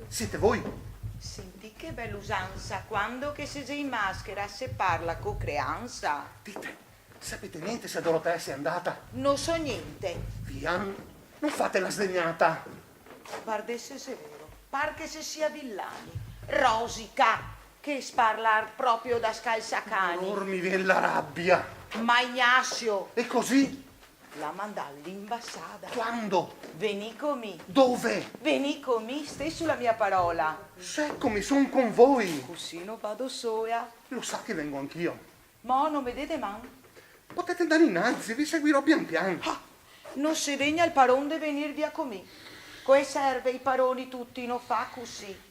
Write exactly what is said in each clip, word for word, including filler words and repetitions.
Siete voi? Sentì che bela usansa, quando che se xe in maschera se parla co creansa. Dite, sapete gnente se Dorotea se xe andata? No so gnente. Via, no fate la sdegnata. Vardè se xe vero, par che se sia vilani. Rosica, che sparlar proprio da scalzacani. Alor mi vien la rabia. Ma Ignasio! E cusì? L'à mandà l'inbasada. Quando? Venì co mi. Dove? Venì co mi, stè su la mia parola. Seco, mi son con voi. Cusì no vado sola. Lo sa che vengo anch'io. Mo no me dè de man. Potete andare innanzi, vi seguirò pian pian. Ah, no se degna el paron de venir via co mi. Co e serve i paroni tuti no fa cusì.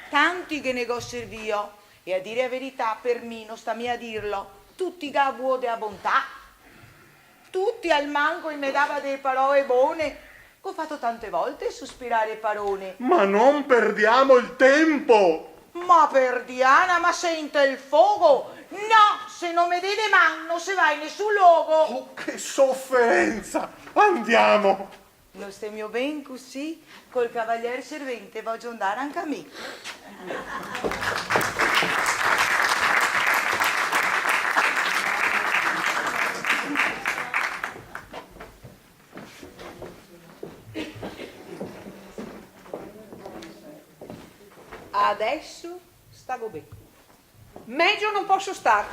Tanti ghe ne go servio, e a dire a verità, per mi, no sta mia a dirlo, tuti ga vuo de a bontà. Tuti almanco i me dava de paroe bone. Go fato tante volte suspirare el parone. Ma non perdiamo il tempo! Ma perdiana, ma se inte el fogo! No, se no me dè de man, no se va in nesun logo! Oh, che sofferenza! Andiamo! No stemio ben cusì? Col cavalier servente vogio andar anca mi. Adeso stago ben. Mejo no poso star.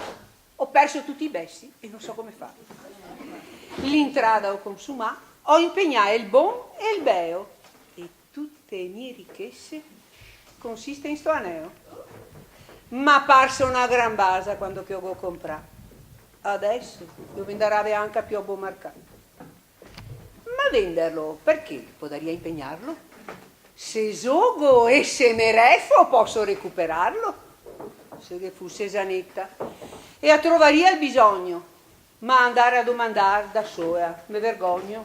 Go perso tuti i besi e no so come far. L'intrada go consumà, go impegnà el bon e el beo. E tute e mie richese consiste in sto aneo. M'à parso na gran basa quando che lo go comprà. Adeso lo vendarave anca pì a bon marcà. Ma venderlo, perché? Podaria impegnarlo. Se zogo e se me refo, poso recuperarlo. Se ghe fuse Zaneta, e a trovaria el bisogno. Ma andar a domandar da sola, me vergogno.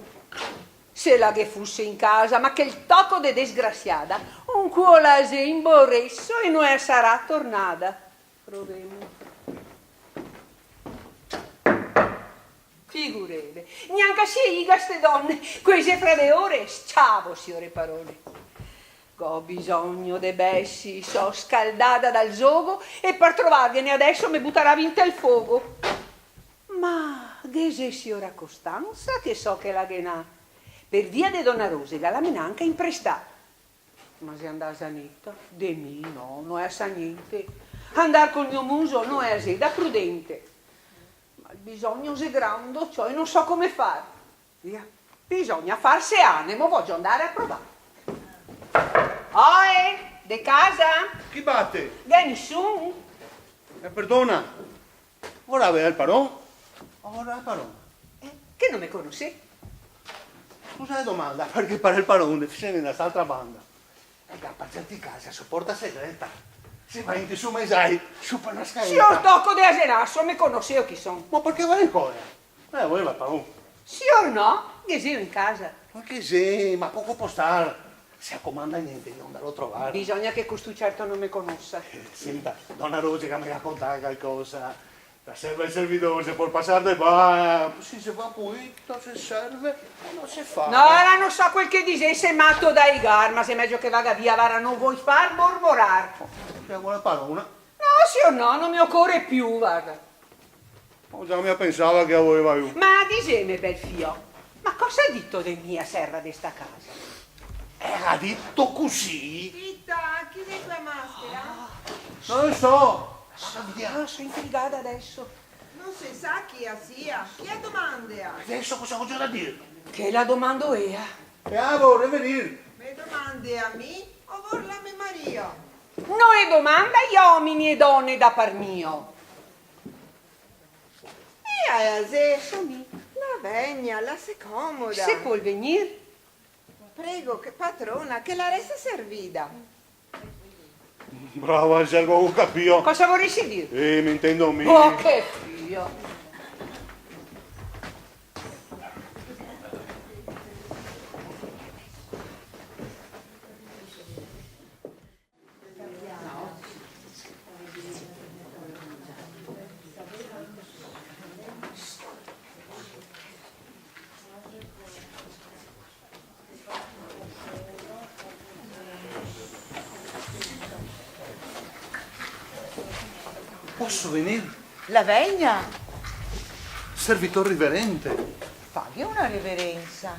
Se la ghe fuse in casa, ma chel toco de desgrasiada, un cuo la xe in boreso e no la sarà tornada. Provemo. Figureve, gnanca se iga ste done, quese fra de ore, sciavo, siore parone. Go bisogno de besi, so scaldada dal zogo, e par trovarghene adeso me butaravi inte el fogo. Ma ghe xe siora Costansa che so che la ghe n'à, per via de dona Rosega la me n'à anca imprestà. Ma xe andà Zaneta? De mi no, no la sa gnente. Andar col mio muso no la xe da prudente. Ma el bisogno xe grando, ciò, e no so come far. Via, bisogna farse anemo, vogio andar a provar. Oe, de casa? Chi bate? Ghe xe nisun? Eh, perdona. Vorà vedar el paron? Vorà el paron? Eh, che no me conosè? Scusa la domanda, parché par el paron se vien da st'altra banda. E ga par certi casi la so porta segreta. Se va inte su mesai, su par na scaleta. Sior toco de aselaso, me conoseo chi son? Ma parché va in cola? Eh, voleva el paron. Sior no, ghe xeo in casa. Ma che xe, ma poco pol star. Se la comanda gnente, devo andarlo a trovar. Bisogna che costui certo no me conosa. Eh, senta, dona Rosega me ga contà calcosa. La serva e el servidor, se pol pasar de qua, se, se fa puito, se serve, no se fa. No, vara, no so quel che dixè, xe mato da igar, ma xe mejo che vaga via, vara, no voi far mormorar. Se vol la parona. No, sior no, no me ocore più, varda. Oh, già mi pensava che la voleva lu. Ma dixeme, bel fio, ma cosa ga dito de mi la serva de sta casa? Eh, la ga dito cusì? Zita, chi xe quela maschera? Ah. No lo so. Ah, so intrigada adeso. No se sa chi la sia, chi la domandea? Adeso cosa go da dir? Che la domando ea. E la vol revenir? Me domandea a mi o vol la me marìo? No e domanda i omini e done da par mio. E la xe? So mi. La vegna, la se comoda. Se pol vegnir? Prego, che patrona, che la resta servida. Brava, Sergo, go capìo. Cosa voresi dir? Eh, me intendo mi. Oh, che fio. Posso venir? La vegna! Servitor riverente. Faghe una reverensa.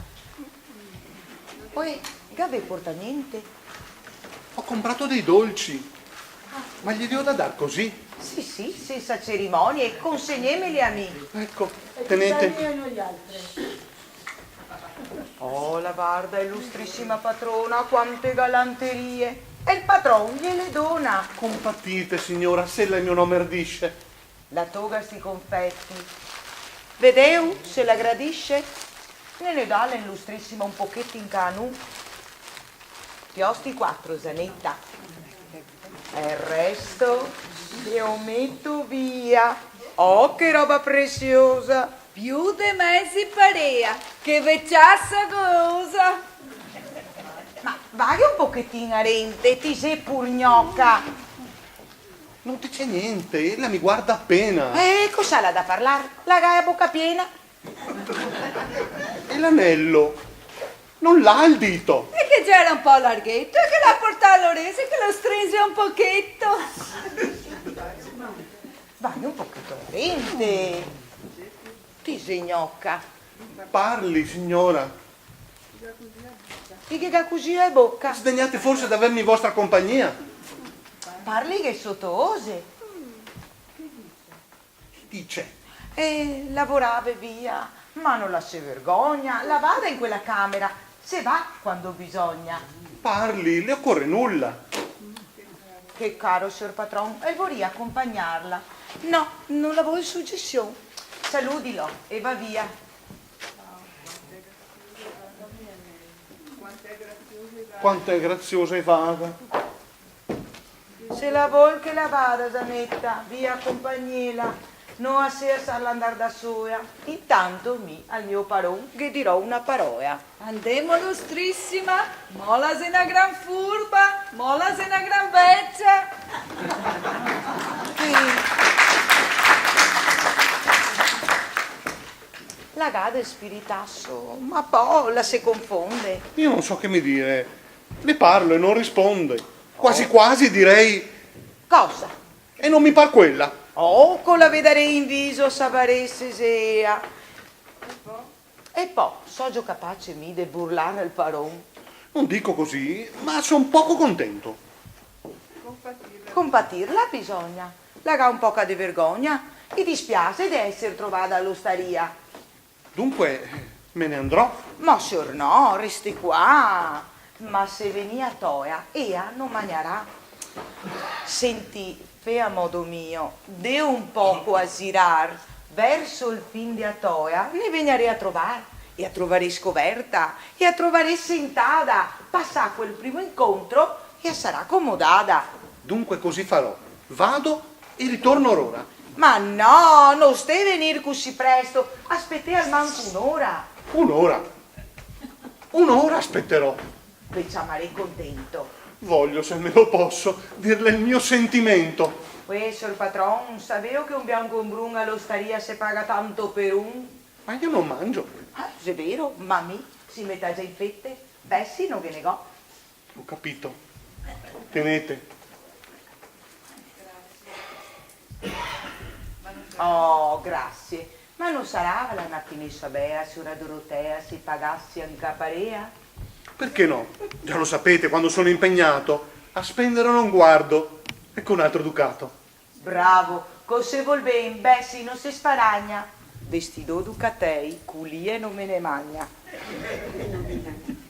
Uè, gavè portà gnente? Ho comprato dei dolci. Ma glieli ho da dar così? Sì, sì, sensa cerimonie, consegnemeli a mi. Ecco, tenete. Oh, la varda, ilustrisima patrona, quante galanterie! E el patron gliele dona. Compatite, signora, se ela el mio nome ardisce. La toga sti confeti. Vedeu se la gradisce? Ne, ne dale, ilustrisima, un pochetin anca a nu. Piosti quatro, Zaneta. E el resto glielo meto via. Oh, che roba presiosa! Più de mezi parea, che veciasa gosa! Ma vaghe un pochetin arente, ti xe pur gnoca. No dixe gnente, ela mi guarda apena. Eh, cosa la ga da parlar? La ga la boca piena. E l'anelo? No l'ha el dito? E che gera un po' largheto, e che l'ha portà a l'oresia, che lo stringe un pocheto. Vaghe un pocheto arente. Ti xe gnoca. Parli, signora. Ti ghe ga cusìo a boca. Sdegnate forse d'avermi in vostra compagnia? Parlighe soto ose. Che dice? Eh, lavorave via, ma no la se vergogna, la vada in quela camera, se va quando bisogna. Parli, le ocore nulla. Che caro sior patron, el voria conpagnarla. No, no la vol sugesion. Saludilo e va via. Quanto xe graziosa e vaga. Se la vol che la vada, Zaneta, via, conpagnela. No la se sa lasarla andar da sola. Intanto mi al mio paron ghe dirò una parola. Andemo, lustrisima, mo la xe na gran furba, mo la xe na gran vecia. La ga del spiritaso, ma po la se confonde. Io non so che mi dire. Le parlo e non risponde. Quasi quasi direi: cosa? E non mi par quela. Oh, co la vedarè in viso savarè se xe ea. E po, sogio capace mi de burlar el paron? Non dico così, ma son poco contento. Compatirla bisogna. La ga un poca de vergogna. Ghe dispiase de eser trovada a l'ostaria. Dunque, me ne andrò? Ma sior no, restè qua. Ma se vegni a tola, ea no magnarà. Senti, fè a modo mio, de un poco a zirar, verso el fin de a tola, ne vegnarè a trovar, e a trovarè scoverta, e a trovarè sentada, pasà quel primo incontro, e a sarà comodada. Dunque così farò. Vado e ritorno orora. Ma no, no stè venir cusì presto, aspetè almanco un'ora. Un'ora? Un'ora aspetterò. Ve ciamarè contento. Voglio, se me lo posso, dirle il mio sentimento. Uè, sior patron, saveo che un bianco e un brun a l'ostaria se paga tanto per un? Ma io non mangio. Ah, xe vero, ma mi, se i me tagia in fete, beh, sì, no ghe ne go. Ho capito. Tenete. Oh, grasie. Ma no sarà la matinesa bea, siora Dorotea, se i pagasi anca par ea? Perché no? Già lo sapete, quando sono impegnato, a spendere non guardo. Ecco un altro ducato. Bravo, co se vol ben, beh, sì, no se sparagna. De sti do ducatei, culie no me ne magna.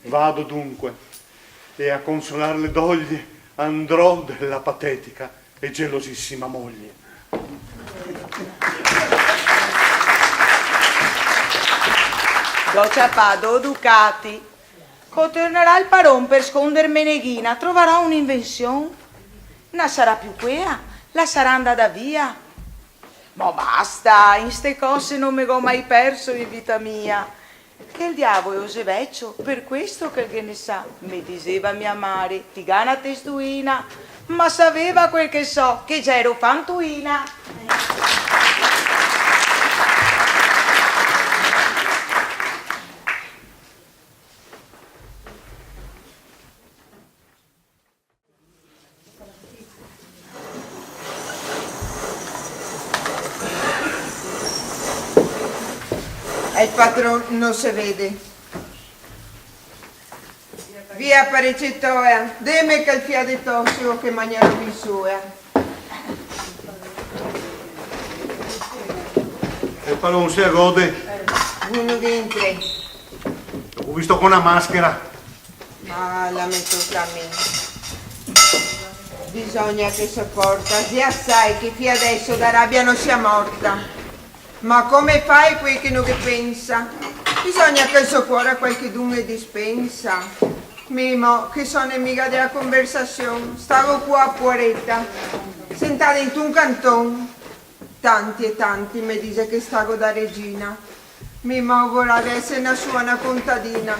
Vado dunque, e a consolar le doglie andrò della patetica e gelosissima moglie. Go ciapà do ducati. Co tornarà el paron per sconder Meneghina, trovarò un'invension. Na sarà più quea, la sarà andada via. Ma basta, in ste cose no me go mai perso in vita mia. Che el diavolo xe vecio, per questo che el ghe ne sa, me diseva mia mare, ti ga na testuina, ma saveva quel che so, che gero fantuina. El patron no se vede. Via, parece toea, deme quel fià de tosigo che magnarò mi soea. El paron se gode. Uno che entre. Lo go visto co na maschera. Ah, la me toca a mi. Bisogna che soporta, xe asai che fin deso da rabia no sia morta. Ma come fa quel che no ghe pensa? Bisogna che el so cuor a qualchedun el dispensa. Mi mo, che so nemiga dea conversasion, stago qua, poareta, sentà dent'un canton. Tanti e tanti me dixe che stago da regina. Mi mo vorave eser na sua, na contadina.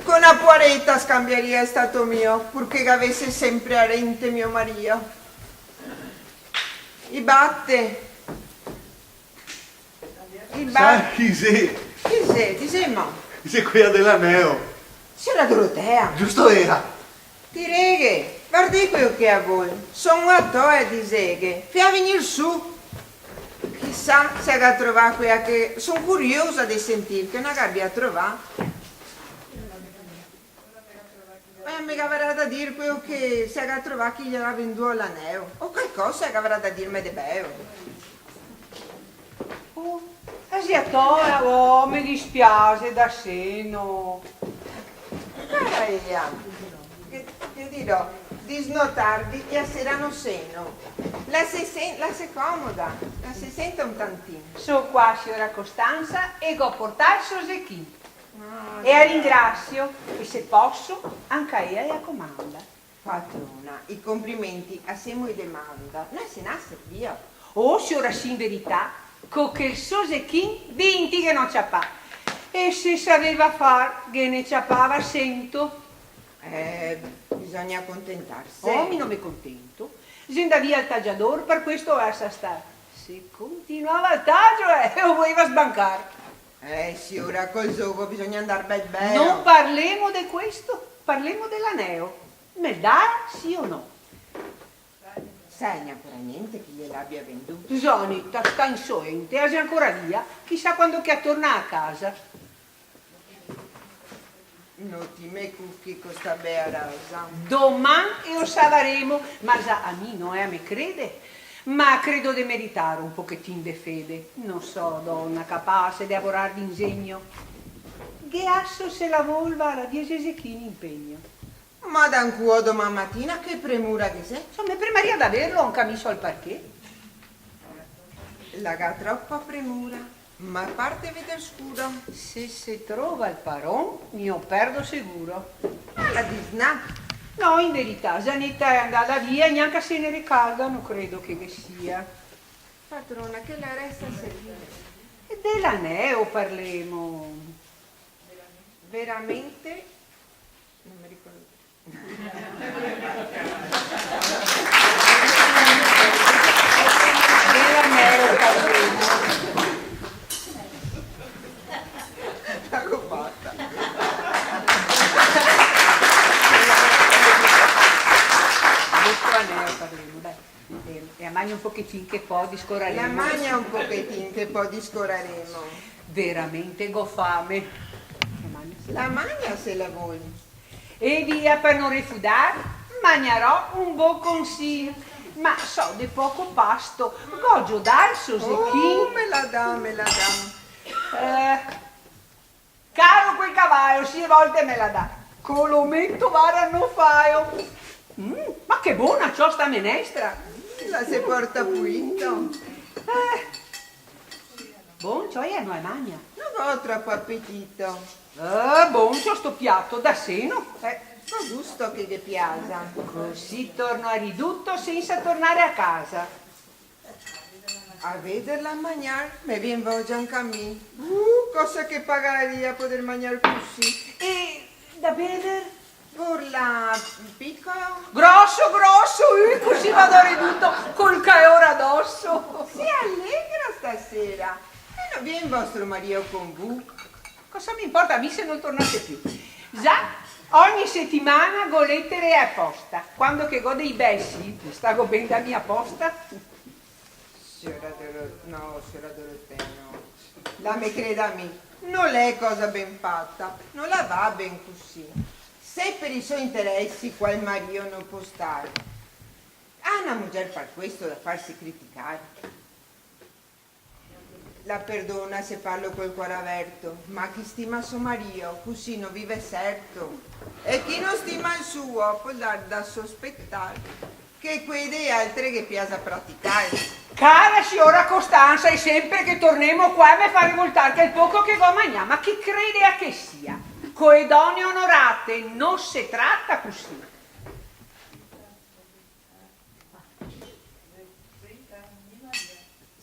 Co na poareta scanbiaria el stato mio, purché gavese sempre a rente mio mario. I bate. I ba- Sa chi xe? Chi xe? Dixemo. Xe quea de l'aneo. Siora Dorotea. Giusto ea. Ti reghe, vardè queo che a vol. Son a toea, dixeghe. Fea vegnir su. Chisà se a ga trovà quea che, son curiosa de sentir che no a gabia trovà. Eh, me gavarà da dir queo che, se a ga trovà chi ghe ga vendù l'aneo, o calcosa a gavarà da dirme de beo. Oh, a xe a toea, oh, me dispiaxe, da seno. Cara ea, che, che dirò, disno tardi e a sera no seno. La se sen-, la se comoda, la se senta un tantin. So qua, siora Costanza, e go portà el so Zechin. Ah, e a ringrasio, e se poso, anca ea e a comanda. Patrona, i conplimenti a se mo i demanda, no se n'à servio. Oh, siora sì, in verità, co quel so Zechin vinti ghe n'ò ciapà. E se saveva far, ghe ne ciapava sento. Eh, bisogna contentarse. Oh, mi no me contento. Xe ndà via el tagiador, par questo o asa star. Se continuava el tagio, eh, o voeva sbancar. Eh, siora, col zogo bisogna ndar bel bel. No parlemo de questo, parlemo de l'aneo. Me el dà, sì o no? Sa gnanca gnente chi ghe l'abia vendù? Zaneta, sta insolente, a xe ancora via, chisà quando che a torna a casa. No ti me cuchi co sta bea rasa. Doman e o savaremo, ma za a mi no ea me crede, ma credo de meritar un pochetin de fede. No so dona capace de lavorar d'ingegno. Ghe aso se la volva la diese Zechin in pegno. Ma da ancuo doman matina che premura che xe? Insoma, me premaria d'averlo anca mi, so el parché. La ga tropa premura, ma parte veder scuro. Se se trova el paron, mi o perdo seguro. Ma la disnà? No, in verità, Zaneta xe ndada via, gnanca cenere calda no credo che ghe sia. Patrona, che la resta servire. E de l'aneo parlemo. Veramente? No me ricordo. Era mero, capito? Stago fata. Questo aneo parlemo, dai. E, e a magna un pochetin che po discoraremo. La magna un pochetin che po discoraremo. Veramente go fame. La magna se la vol. E via, par no refudar, magnarò un boconsin. Ma so de poco pasto, go già dà el so Zechin. Oh, me la dà, me la dà. Eh, caro quel cavało, sie volte me la dà. Co lo meto, vara, no fało. Mm, ma che bona ciò sta menestra! Mm, la se porta puito. Eh. Bon, ciò, e no e magna? No go tropo apetito. Eh, bon, ciò, sto piato, da seno. Eh. Ma gusto che ghe piasa. Cusì torno a Riduto sensa tornare a casa. A vederla magnar, me vien vogia anca a mi. Uh, cosa che pagaria a poder magnar cusì! E da bever? Vorla picolo? Groso, groso, uh, cusì vado a Riduto col caeora doso. Sì alegra stasera. E no vien vostro marìo con vu? Cosa me inporta a mi se no tornase più? Za, ogni setimana go letere a posta. Quando che go dei besi, stago ben da mia posta. Siora Doro-, no, siora Dorotea, no. La me creda a mi, no l'è cosa ben fata, no la va ben cusì. Se per i so interesi qual marìo no pol star, a na mugier par questo da farse criticar. La perdona se parlo col cuor averto, ma chi stima so marìo, cusì no vive serto. E chi no stima el suo, pol dar da sospetar che quei de altre ghe piasa praticar. Cara siora Costanza, e sempre che tornemo qua me fa revoltar quel poco che go magnà, ma chi credea che sia? Co e done onorate no se trata cusì.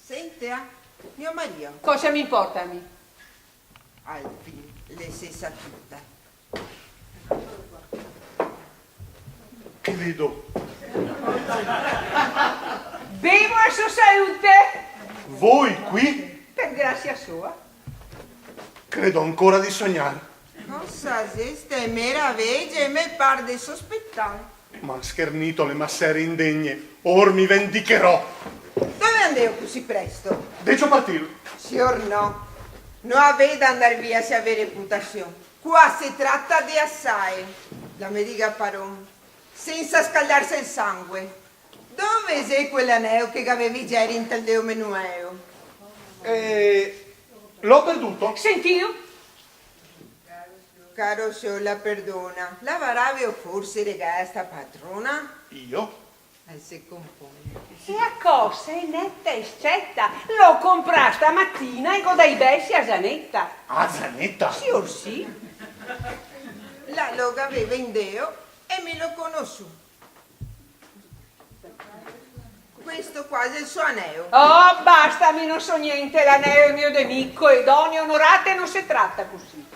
Sente, ah, mio marìo. Cosa me inporta a mi? Alfin, l'è stesa tuta. Che vedo? Bevo a so salute! Voi qui? Per grazia soa. Credo ancora di sognar. Cosa xe ste meravege? Me par de sospetar. Ma schernitole, ma sere indegne, or mi vendicherò. Dove andeo cusì presto? Decio partir. Sior no, no avè da andar via se avè reputasion. Qua se trata de asae, la me diga paron, sensa scaldarse el sangue. Dove xe quel aneo che gavevi ieri intel deo me nueo? Eh, l'ho perduto. Sentìo? Caro sior, la perdona, la varaveo forse regalà a sta patrona? Io? Eh, se compone. E a cosa, neta e sceta, l'ho comprà stamatina e go dai besi a Zaneta. A Zaneta? Sior sì. La lo gaveva indeo e mi l'ho conosù. Questo qua xe el so aneo. Oh, basta, mi no so gnente, l'aneo xe mio de mi, co e done onorate no se trata cusì.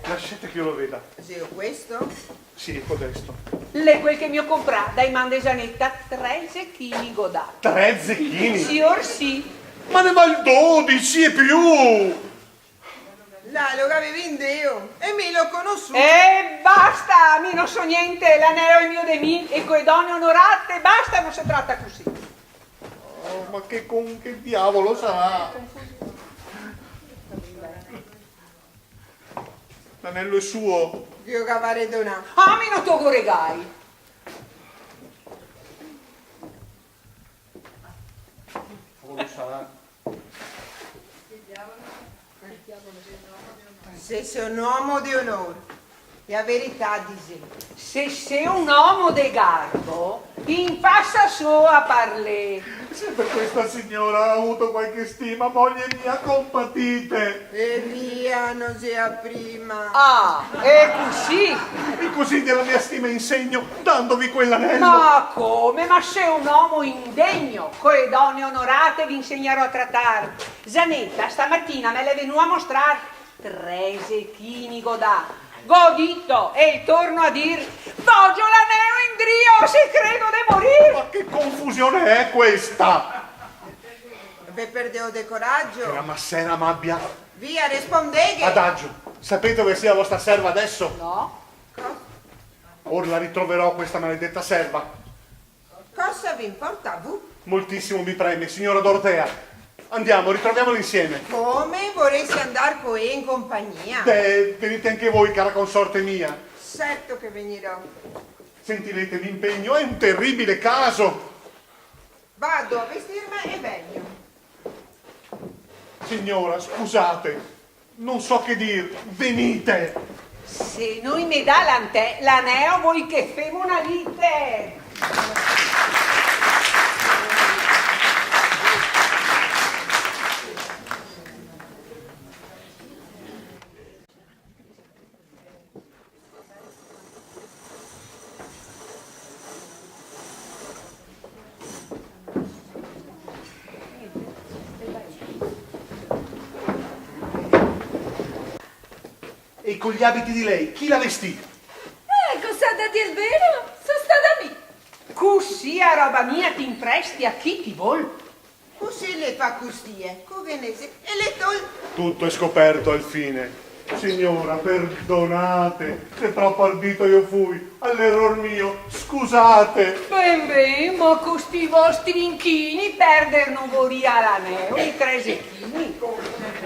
Lasciate che io lo veda. Xe questo? Sì, è codesto. L'è quel che mi ho comprà dai man de Zaneta, tre zechini go dà. Tre zechini? Sior sì. Ma ne val dodici e più! Là lo gavevi indeo, e mi l'ho conosù. Eh, basta, mi no so gnente, l'aneo xe mio de mi, e co e done onorate, basta, no se trata cusì. Oh, ma che, con che diavolo sarà? L'anello è suo? Dio che avarè donà. Ah, mi no togo regai. Dove sarà? Se xe un omo de onor, e a verità dixè. Se xe un omo de garbo, in facia soa parlè. Se per questa signora ha avuto qualche stima, moglie mia, compatite. E via, no xe a prima. Ah, xe cusì? E così della mia stima insegno, dandovi quell'anello. Ma come? Ma xe un omo indegno, co e done onorate ve insegnarò a tratar. Zaneta, stamatina me l'è vegnù a mostrar. Tre zechini go dà. Go dito, e torno a dir, vogio l'aneo indrio, se credo de morir. Ma che confusione è questa? Ve perdeo de coragio. Che la masera m'abbia. Via, respondeghe. Adagio. Sapete dove sia la vostra serva adesso? No. Cosa? Or la ritroverò questa maledetta serva. Cosa ve inporta a vu? Moltissimo mi preme, signora Dorotea. Andiamo, ritroviamola insieme. Come? Voresi andar co ea in compagnia? Beh, venite anche voi, cara consorte mia. Certo che vegnirò. Senti, Lete, mi impegno, è un terribile caso. Vado a vestirme e vegno. Signora, scusate, non so che dir, venite! Se no i me dà l'ante-, l'aneo, voi che femo na lite! E con gli abiti di lei, chi l'ha vestita? Eh, cosa da dir vero? So stada mi. Cusì a roba mia te inpresti a chi ti vol. Cusì le fa custie, co ghe ne xe, e le tol. Tutto è scoperto alfine. Signora, perdonate, se tropo ardito io fui, a l'eror mio, scusate. Ben, ben, ma co sti vostri inchini perder no voria l'aneo, i tre zechini.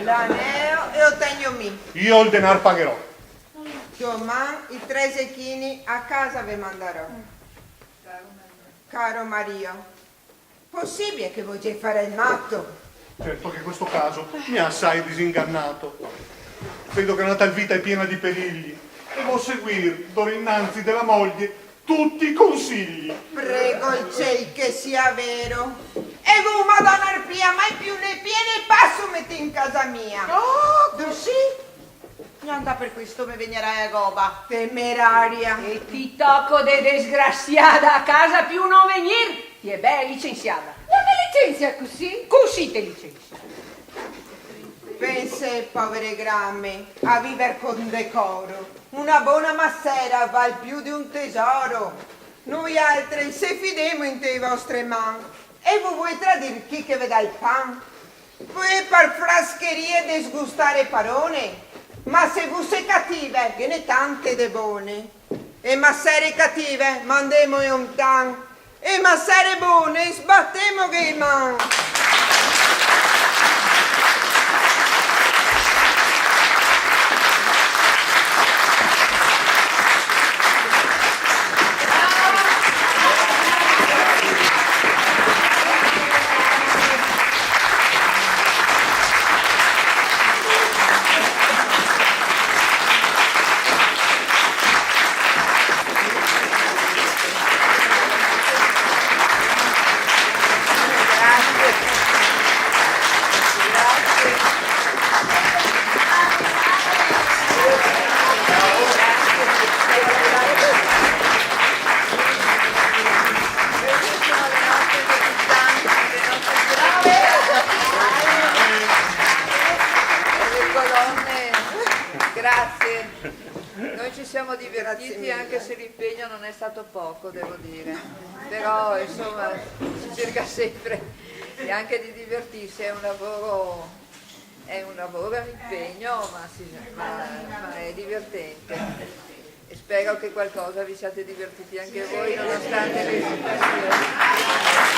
L'aneo e o tegno mi. Io el denar pagherò. Doman i tre zechini a casa ve mandarò. Caro Mario, posibile che vo xe far el mato? Certo che questo caso mi ha assai disingannato. Vedo che una tal vita è piena di perigli e vo seguir d'ora innanzi della moglie tutti i consigli. Prego il ciel che sia vero. E vu, Madona Arpia, mai più né pie né paso metì in casa mia. Oh, cusì? Gnanca per questo me vegnerà a goba. Temeraria. E ti toco de desgrasiada a casa più no vegnir, ti è bea licensiada. No me licenzia cusì? Cusì te licensia. Pensè, povere grame, a viver con decoro. Una bona masera val più de un tesoro. Noialtre se fidemo inte e vostre man. E vu volè tradir chi che ve dà el pan? Poi par frascherie desgustar e parone? Ma se vu sé cative, ghe n'è tante de bone. E masere cative, mandemoe ontan. E masere bone, sbatemoghe e man. Grazie. Noi ci siamo divertiti, anche se l'impegno non è stato poco, devo dire. Però, insomma, si cerca sempre e anche di divertirsi, è un lavoro, è un lavoro, è un impegno, ma, si- ma- ma è divertente. E spero che qualcosa vi siate divertiti anche voi, nonostante le situazioni.